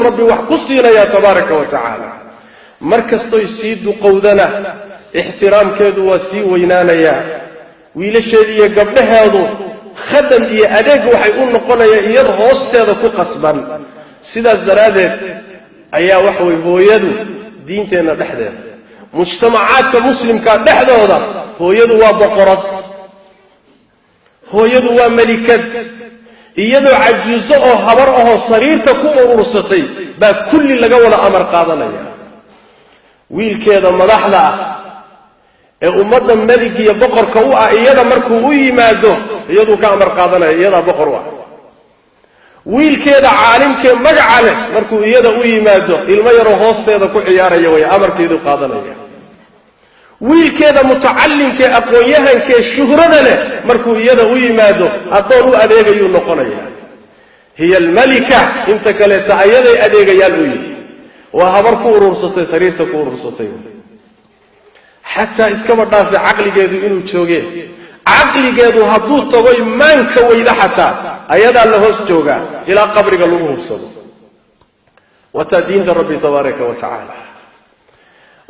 Rabbi wax ku siinayaa tabaaraka wa tacaala. Mar kastoy sii duqowdana, ixtiraamkeedu waa sii weynaanayaa. Wiilasheedu iyo gabdhaheedu khadam iyo adeeg waxay u noqonayaan iyada hoosteeda ku qasban. Sidaas daraaddeed ayaa waxa weye hooyadu diinteenna dhexdeeda, mujtamacaadka muslimka dhexdooda, hooyadu waa boqorad, hooyadu waa melikad. Iyadoo cajuuso oo habar ahoo sariirta ku urursatay baa kulli laga wada amar qaadanaya. Wiilkeeda madaxda ah ee ummadda melig iyo boqorka u ah, iyada markuu u yimaado iyaduu ka amar qaadanaya, iyadaa boqor u ah. Wiilkeeda caalimkee magaca leh markuu iyada u yimaado, ilmo yaroo hoosteeda ku ciyaaraya way, amarkeeduu qaadanaya. Wiilkeeda mutacallimkee aqoon-yahankee shuhrada leh markuu iyada u yimaado, addoon u adeegayuu noqonaya. Hiya almalika, inta kaleeta ayaday adeegayaal u yihi. Waa habar ku urursatay, sariirta ku urursatay. Xataa iskaba dhaafe caqligeedu inuu jooge, caqligeedu hadduu tagoy maanka weyda, xataa ayadaa la hoos joogaa ilaa qabriga lagu hubsado. Wataa diinta Rabbi tabaaraka wa tacaala.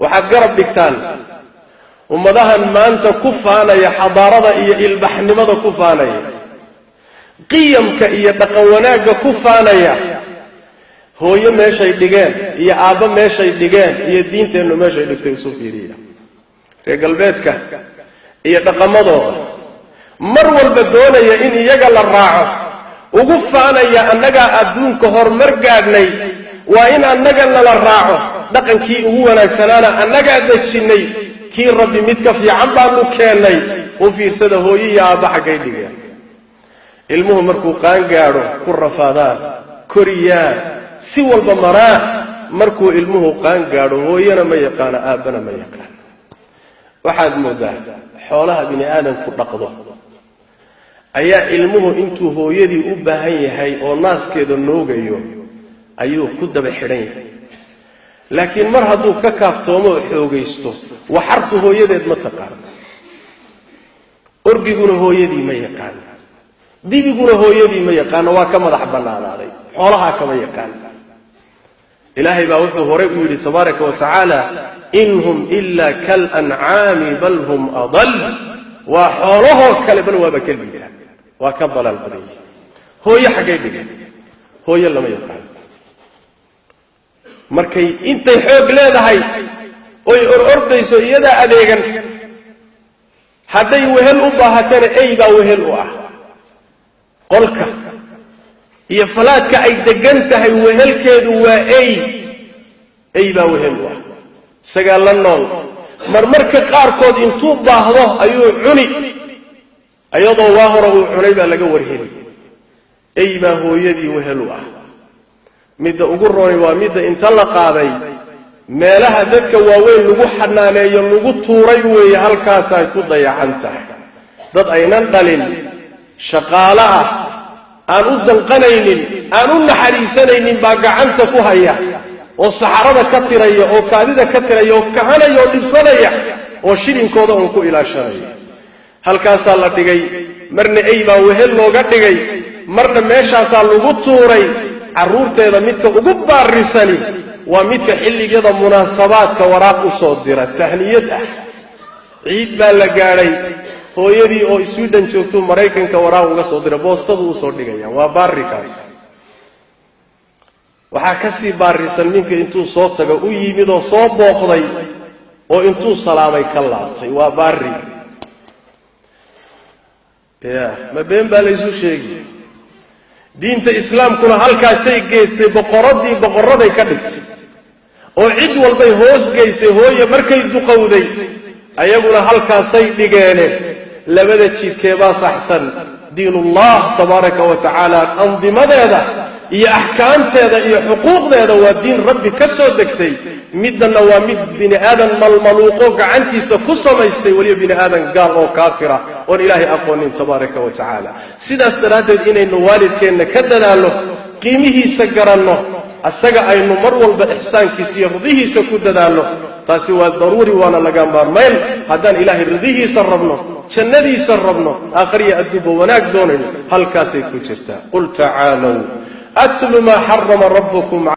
Waxaad garab dhigtaan ummadahan maanta ku faanaya xadaarada iyo ilbaxnimada, ku faanaya qiyamka iyo dhaqan wanaagga, ku faanaya hooyo meeshay dhigeen iyo aabbo meeshay dhigeen iyo diinteennu meeshay dhigtay, isu fiiriya. Reer galbeedka iyo dhaqamadooda mar walba doonaya in iyaga la raaco, ugu faanaya annagaa adduunka horumar gaadhnay, waa in annaga nala raaco, dhaqankii ugu wanaagsanaana annagaa dejinnay, kii Rabbi mid ka fiican baanu keennay. U fiirsada hooyo iyo aabba xaggay dhigeen. Ilmuhu markuu qaan gaadho, ku rafaadaan, koriyaan, si walba maraan. Markuu ilmuhu qaan gaadho, hooyana ma yaqaano, aabbana ma yaqaano. Waxaad moodaa xoolaha bini aadamku dhaqdo ayaa ilmuhu intuu hooyadii u baahan yahay oo naaskeeda noogayo ayuu ku daba xidhan yahay. Laakiin mar hadduu ka kaaftoomo oo xoogaysto, waxartu hooyadeed ma taqaano, orgiguna hooyadii ma yaqaano, dibiguna hooyadii ma yaqaano, waa ka madax bannaanaaday, xoolahaa kama yaqaano. Ilaahay baa wuxuu horay u yidhi tabaaraka wa tacaala: "In hum ila kalancaami bal hum adal." Waa xoolahoo kale, bal waaba ka liita, waa ka dalaal badan yihi. Hooyo xaggay dhigeen? Hooyo lama yaqaano. Markay intay xoog leedahay oy or ordayso, iyadaa adeegan. Hadday wehel u baahatana, ey baa wehel u ah. Qolka iyo falaadka ay degan tahay wehelkeedu waa ey, ey baa wehel u ah, isagaa la nool. Marmarka qaarkood intuu baahdo ayuu cuni, iyadoo waa hore uu cunay baa laga warheli. Ey baa hooyadii wehel u ah. Midda ugu rooni waa midda inta la qaaday meelaha dadka waaweyn lagu xanaaneeyo lagu tuuray weeye. Halkaasay ku dayacan tahay. Dad aynan dhalin, shaqaale ah, aan u danqanaynin, aan u naxariisanaynin baa gacanta ku haya oo saxarada ka tiraya oo kaadida ka tiraya oo kahanaya oo dhibsanaya oo shilinkooda uun ku ilaashanaya. Halkaasaa la dhigay. Marna ey baa wehel looga dhigay, marna meeshaasaa lagu tuuray. Carruurteeda midka ugu baarisani waa midka xilligyada munaasabaadka waraaq u soo dira tahniyad ah. Ciid baa la gaadhay, hooyadii oo Sweden joogtuu Maraykanka waraaq uga soo dira, boostadu usoo dhigaya. Waa baarikaas. Waxaa ka sii baarisan ninka intuu soo tago u yimid oo soo booqday oo intuu salaamay ka laabtay. Waa baari ya, ma been baa laysu sheegi? Diinta islaamkuna halkaasay geystay, boqoradii boqoraday ka dhigtay oo cid walbay hoos geysay. Hooye markay duqowday ayaguna halkaasay dhigeene. Labada jidkeebaa saxsan? Diinullah tabaaraka wa tacaala andimadeeda iyo axkaamteeda iyo xuquuqdeeda waa diin Rabbi ka soo degtay. Middanna waa mid bini aadan malmaluuqo gacantiisa ku samaystay, weliba bini aadan gaal oo kaafira oon Ilaahay aqoonin tabaaraka wa tacaala. Sidaas daraaddeed inaynu waalidkeenna ka dadaalno, qiimihiisa garanno, asaga aynu mar walba ixsaankiisa iyo ridihiisa ku dadaalno, taasi waa daruuri, waana laga maarmayn. Haddaan Ilaahay ridihiisa rabno, jannadiisa rabno, aakhariya adduunba wanaag doonayno, halkaasay ku jirtaa. Qul tacaalow atlu maa xarama rabbukum.